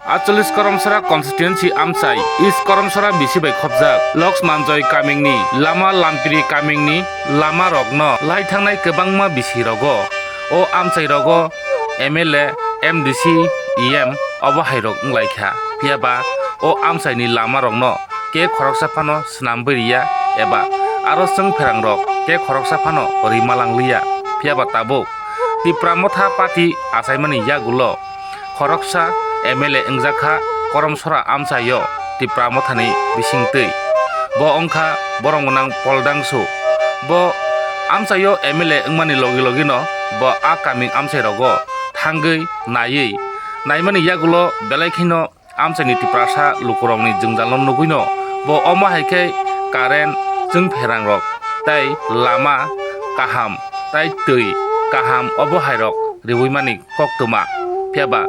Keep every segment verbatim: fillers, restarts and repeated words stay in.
Acholis Karamsara constituency amchai East Karamsara bisi bai khopjak Loksmanjoy kamingni lama, Lampiri kamingni lama rokno lai thangnai kwbangma bisi rogo. O amchai rogo M L A, M D C, E M obo hai rok wng lai kha. Phiya ba o amchai ni lama rokno khe khoroksa phano swnam bai riya eba aro chwng pherang rok khe khoroksa phano rima lang liya. Phiya ba tabuk Tipra Motha Party achaimani yagulo khoroksa M L A wngjakha Karamsara amchaio Tipra Mothani bisingtwi. Bo wngkha borok gwnang Pol Dangsu. Bo amchaio M L A wngmani logi logino bo a kaming amchairogo thangwi naiwi naimani yagulo belai kheno amchaini Tiprasa lukurokni jwngjalno nugwino bo omo hai khe current, chwng pherang rok tei lama kaham tei twi kaham obo hai rok riwi mani koktwma. Phiya ba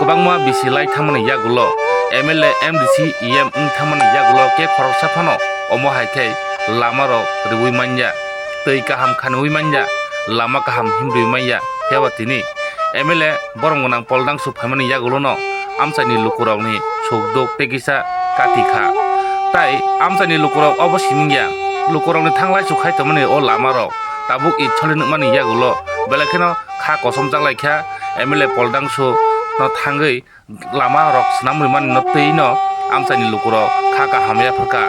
kwbangma bisi lai thangmani yagulo M L A, M D C, E M wng thangmani yagulo khe khoroksa phano omo hai khe lama rok riwi manya, twi kaham khanwi manya, lama kaham himriwi manya. Phiya ba tini M L A borok gwnang Pol Dangsu phaimani yagulono amchaini lukurokni sukduk tei kisa kati kha. Tai amchaini lukurok obo sining ya, lukurokni thanglai sukhai tongmani o lamarok tabuk i choli nukmani yagulo belai kheno kha kosom chaklai kha. M L A Pol Dangsu no thangwi lama rok swnam rimani no twi no amchaini lukurok kha kaham yaphar kha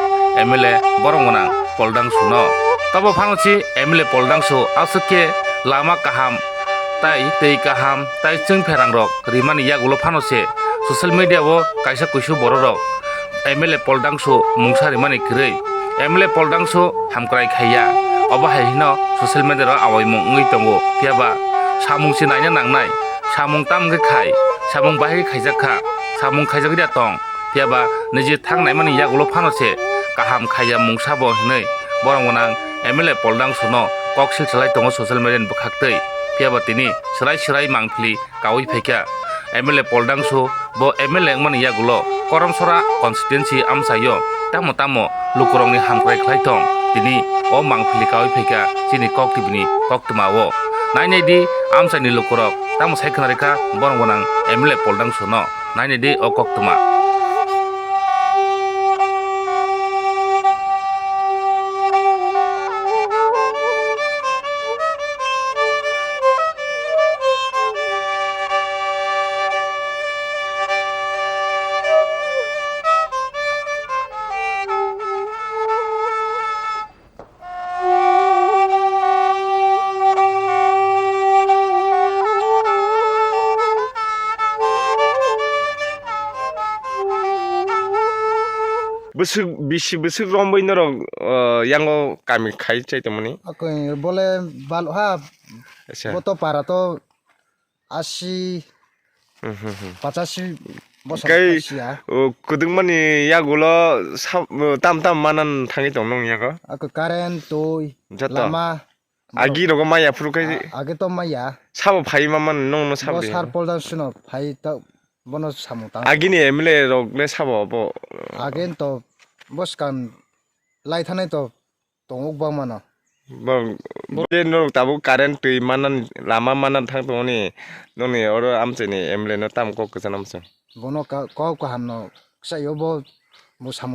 M L A borok gwnang Pol Dangsu no. Tobo phano si M L A Pol Dangsu aswk khe lama kaham tai twi kaham tai chwng pherang rok rimani yagulo phano se social media o kaisa kuisu borok rok M L A Pol Dangsu mungsa rimani kwrwi M L A Pol Dangsu hamkrai khaiya. Obo hai hino social media o awaimung wngwi tongo. Phiya ba samung se naina nangnai. Samung tam wngkhe khai, samung bahai khe khaijak kha, samung khaijak ya tong, phiya ba niji thang naimani yagulo phano se kaham khaiya mungsa bo hinwi borok gwnang M L A Pol Dangsu no kok sil salai tongo social media ni bwkhak twi. Phiya ba tini swrai swrai mangpili kaui phaikha M L A Pol Dangsu. Bo M L A wngmani yagulo Karamsara constituency amchaio tamo tamo lukurokni hamkrai khlai tong, tini o mangpili kaui phaikha chini kok tibini koktwma o. Nainai di amchaini lukurok tamo sai khna rikha borok gwnang M L A Pol Dangsu no. Nainai di o koktwma. Bwswk bisi bwswk romwi norok, o, yango kami khai chai tongmani? Akoi bole bal ha. Acha. Boto para to asi, hmm, hmm, hmm, pachasi bosor. Kai, kaisa. O, kwdwkmani yagulo sab-, o, tam tam manan thangwi tong nung yago? Ako current, twi, joto. Lama. Agi rogo maya phuru kai. A-, age to maya. Sabo phai ma man nung no sabo. Bo sar Pol Dangsu no phai ta bono samung tang. Agini M L A rok le sabo bo. Age to boskan lai thanai to tongo bangmano. Bang, bo- je norok tabuk current twi manan, lama manan thang tongoni, noni oro amchaini M L A no tam kok kwchang amchang. Bono ka-, kok kaham no kchai o bo, bo samung.